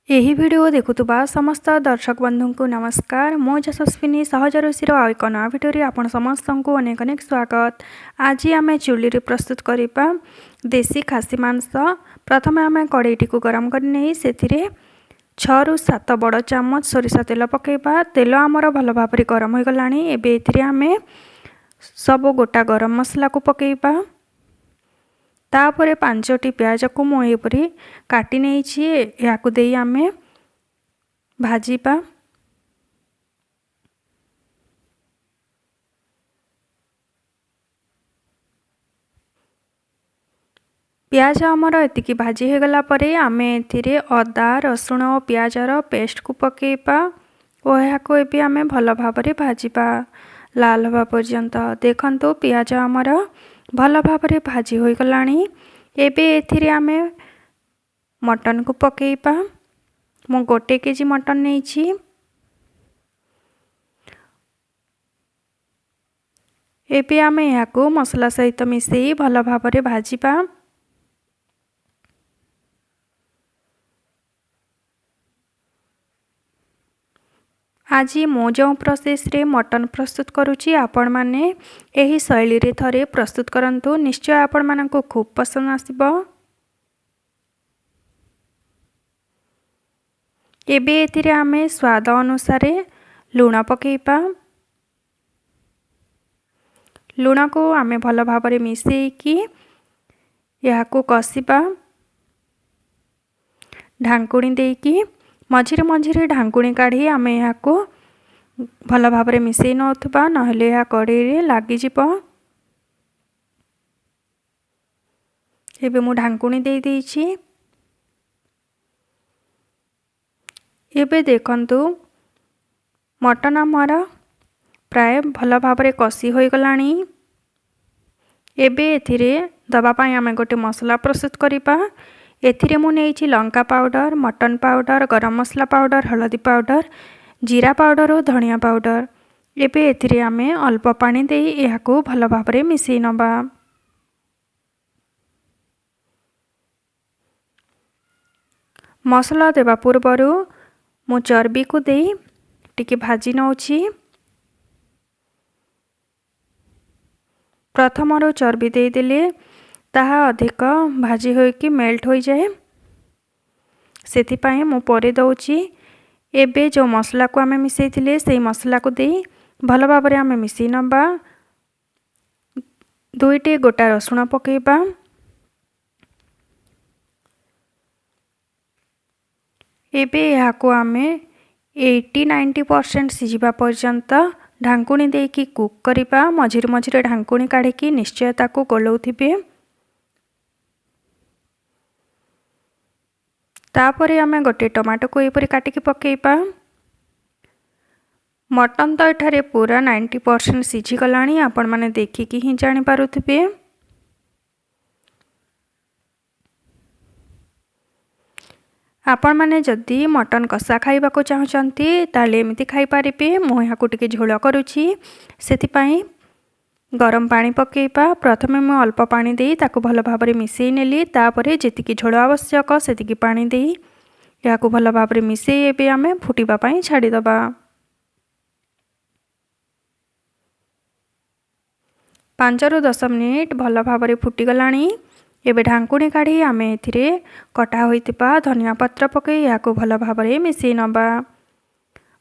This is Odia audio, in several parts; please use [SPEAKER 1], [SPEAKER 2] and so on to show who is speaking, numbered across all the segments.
[SPEAKER 1] ଏହି ଭିଡ଼ିଓ ଦେଖୁଥିବା ସମସ୍ତ ଦର୍ଶକ ବନ୍ଧୁଙ୍କୁ ନମସ୍କାର। ମୁଁ ଯଶସ୍ୱିନୀ, ସହଜ ରୋଷେଇର ଆଉ ଏକ ନୂଆ ଭିଡ଼ିଓରେ ଆପଣ ସମସ୍ତଙ୍କୁ ଅନେକ ଅନେକ ସ୍ୱାଗତ। ଆଜି ଆମେ ଚୁଲିରେ ପ୍ରସ୍ତୁତ କରିବା ଦେଶୀ ଖାସି ମାଂସ। ପ୍ରଥମେ ଆମେ କଡ଼େଇଟିକୁ ଗରମ କରି ନେଇ ସେଥିରେ 6ରୁ 7 ବଡ଼ ଚାମଚ ସୋରିଷ ତେଲ ପକାଇବା। ତେଲ ଆମର ଭଲ ଭାବରେ ଗରମ ହୋଇଗଲାଣି। ଏବେ ଏଥିରେ ଆମେ ସବୁ ଗୋଟା ଗରମ ମସଲାକୁ ପକାଇବା। ତାପରେ 5ଟି ପିଆଜକୁ ମୁଁ ଏହିପରି କାଟି ନେଇଛି, ଏହାକୁ ଦେଇ ଆମେ ଭାଜିବା। ପିଆଜ ଆମର ଏତିକି ଭାଜି ହୋଇଗଲା ପରେ ଆମେ ଏଥିରେ ଅଦା, ରସୁଣ ଓ ପିଆଜର ପେଷ୍ଟକୁ ପକାଇବା ଓ ଏହାକୁ ଏବେ ଆମେ ଭଲ ଭାବରେ ଭାଜିବା ଲାଲ ହେବା ପର୍ଯ୍ୟନ୍ତ। ଦେଖନ୍ତୁ, ପିଆଜ ଆମର ଭଲ ଭାବରେ ଭାଜି ହୋଇଗଲାଣି। ଏବେ ଏଥିରେ ଆମେ ମଟନକୁ ପକାଇବା। ମୁଁ 1 କେଜି ମଟନ ନେଇଛି। ଏବେ ଆମେ ଏହାକୁ ମସଲା ସହିତ ମିଶାଇ ଭଲ ଭାବରେ ଭାଜିବା। ଆଜି ମୁଁ ଯେଉଁ ପ୍ରୋସେସ୍ରେ ମଟନ୍ ପ୍ରସ୍ତୁତ କରୁଛି, ଆପଣମାନେ ଏହି ଶୈଳୀରେ ଥରେ ପ୍ରସ୍ତୁତ କରନ୍ତୁ, ନିଶ୍ଚୟ ଆପଣମାନଙ୍କୁ ଖୁବ୍ ପସନ୍ଦ ଆସିବ। ଏବେ ଏଥିରେ ଆମେ ସ୍ୱାଦ ଅନୁସାରେ ଲୁଣ ପକାଇବା। ଲୁଣକୁ ଆମେ ଭଲ ଭାବରେ ମିଶାଇକି ଏହାକୁ କଷିବା ଢାଙ୍କୁଣୀ ଦେଇକି। ମଝିରେ ମଝିରେ ଢାଙ୍କୁଣୀ କାଢ଼ି ଆମେ ଏହାକୁ ଭଲ ଭାବରେ ମିଶାଇ ନେଉଥିବା, ନହେଲେ ଏହା କଡ଼େଇରେ ଲାଗିଯିବ। ଏବେ ମୁଁ ଢାଙ୍କୁଣୀ ଦେଇ ଦେଇଛି। ଏବେ ଦେଖନ୍ତୁ, ମଟନ୍ ଆମର ପ୍ରାୟ ଭଲ ଭାବରେ କଷି ହୋଇଗଲାଣି। ଏବେ ଏଥିରେ ଦେବା ପାଇଁ ଆମେ ଗୋଟେ ମସଲା ପ୍ରସ୍ତୁତ କରିବା। ଏଥିରେ ମୁଁ ନେଇଛି ଲଙ୍କା ପାଉଡ଼ର, ମଟନ୍ ପାଉଡ଼ର, ଗରମ ମସଲା ପାଉଡ଼ର, ହଳଦୀ ପାଉଡ଼ର, ଜିରା ପାଉଡ଼ର ଓ ଧନିଆ ପାଉଡ଼ର। ଏବେ ଏଥିରେ ଆମେ ଅଳ୍ପ ପାଣି ଦେଇ ଏହାକୁ ଭଲ ଭାବରେ ମିଶାଇ ନେବା। ମସଲା ଦେବା ପୂର୍ବରୁ ମୁଁ ଚର୍ବିକୁ ଦେଇ ଟିକେ ଭାଜି ନେଉଛି। ପ୍ରଥମରୁ ଚର୍ବି ଦେଇଦେଲେ ତାହା ଅଧିକ ଭାଜି ହୋଇକି ମେଲ୍ଟ ହୋଇଯାଏ, ସେଥିପାଇଁ ମୁଁ ପରେ ଦେଉଛି। ଏବେ ଯେଉଁ ମସଲାକୁ ଆମେ ମିଶାଇଥିଲେ, ସେଇ ମସଲାକୁ ଦେଇ ଭଲ ଭାବରେ ଆମେ ମିଶାଇ ନେବା। 2ଟି ଗୋଟା ରସୁଣ ପକାଇବା। ଏବେ ଏହାକୁ ଆମେ 80-90% ସିଝିବା ପର୍ଯ୍ୟନ୍ତ ଢାଙ୍କୁଣୀ ଦେଇକି କୁକ୍ କରିବା। ମଝିରେ ମଝିରେ ଢାଙ୍କୁଣୀ କାଢ଼ିକି ନିଶ୍ଚୟ ତାକୁ ଗୋଲାଉଥିବେ। ତାପରେ ଆମେ ଗୋଟେ ଟମାଟୋକୁ ଏହିପରି କାଟିକି ପକାଇବା। ମଟନ୍ ତ ଏଠାରେ ପୁରା 90% ସିଝିଗଲାଣି, ଆପଣମାନେ ଦେଖିକି ହିଁ ଜାଣିପାରୁଥିବେ। ଆପଣମାନେ ଯଦି ମଟନ୍ କଷା ଖାଇବାକୁ ଚାହୁଁଛନ୍ତି, ତାହେଲେ ଏମିତି ଖାଇପାରିବେ। ମୁଁ ଏହାକୁ ଟିକେ ଝୋଳ କରୁଛି, ସେଥିପାଇଁ ଗରମ ପାଣି ପକାଇବା। ପ୍ରଥମେ ମୁଁ ଅଳ୍ପ ପାଣି ଦେଇ ତାକୁ ଭଲ ଭାବରେ ମିଶାଇ ନେଲି। ତାପରେ ଯେତିକି ଝୋଳ ଆବଶ୍ୟକ ସେତିକି ପାଣି ଦେଇ ଏହାକୁ ଭଲ ଭାବରେ ମିଶାଇ ଏବେ ଆମେ ଫୁଟିବା ପାଇଁ ଛାଡ଼ିଦେବା। 5ରୁ 10 ମିନିଟ୍ ଭଲ ଭାବରେ ଫୁଟିଗଲାଣି। ଏବେ ଢାଙ୍କୁଣୀ କାଢ଼ି ଆମେ ଏଥିରେ କଟା ହୋଇଥିବା ଧନିଆ ପତ୍ର ପକାଇ ଏହାକୁ ଭଲ ଭାବରେ ମିଶାଇ ନେବା।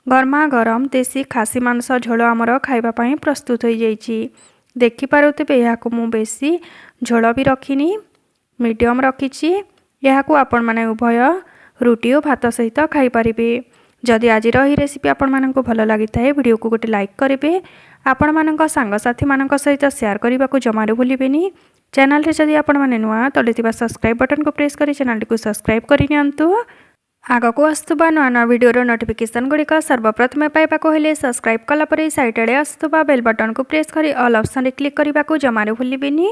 [SPEAKER 1] ଗରମା ଗରମ ଦେଶୀ ଖାସି ମାଂସ ଝୋଳ ଆମର ଖାଇବା ପାଇଁ ପ୍ରସ୍ତୁତ ହୋଇଯାଇଛି। ଦେଖିପାରୁଥିବେ, ଏହାକୁ ମୁଁ ବେଶୀ ଝୋଳ ବି ରଖିନି, ମିଡ଼ିୟମ୍ ରଖିଛି। ଏହାକୁ ଆପଣମାନେ ଉଭୟ ରୁଟି ଓ ଭାତ ସହିତ ଖାଇପାରିବେ। ଯଦି ଆଜିର ଏହି ରେସିପି ଆପଣମାନଙ୍କୁ ଭଲ ଲାଗିଥାଏ, ଭିଡ଼ିଓକୁ ଗୋଟେ ଲାଇକ୍ କରିବେ। ଆପଣମାନଙ୍କ ସାଙ୍ଗସାଥିମାନଙ୍କ ସହିତ ସେୟାର କରିବାକୁ ଜମାରୁ ଭୁଲିବେନି। ଚ୍ୟାନେଲରେ ଯଦି ଆପଣମାନେ ନୂଆ, ତଳେ ଥିବା ସବସ୍କ୍ରାଇବ୍ ବଟନକୁ ପ୍ରେସ୍ କରି ଚ୍ୟାନେଲଟିକୁ ସବସ୍କ୍ରାଇବ୍ କରିନିଅନ୍ତୁ। ଆଗକୁ ଆସୁଥିବା ନୂଆ ନୂଆ ଭିଡ଼ିଓର ନୋଟିଫିକେସନ୍ ଗୁଡ଼ିକ ସର୍ବପ୍ରଥମେ ପାଇବାକୁ ହେଲେ ସବସ୍କ୍ରାଇବ୍ କଲା ପରେ ସାଇଡ଼ରେ ଆସୁଥିବା ବେଲ୍ ବଟନକୁ ପ୍ରେସ୍ କରି ଅଲ୍ ଅପସନ୍ରେ କ୍ଲିକ୍ କରିବାକୁ ଜମାରୁ ଭୁଲିବେନି।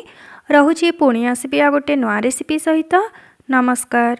[SPEAKER 1] ରହୁଛି, ପୁଣି ଆସିବି ଆଉ ଗୋଟେ ନୂଆ ରେସିପି ସହିତ। ନମସ୍କାର।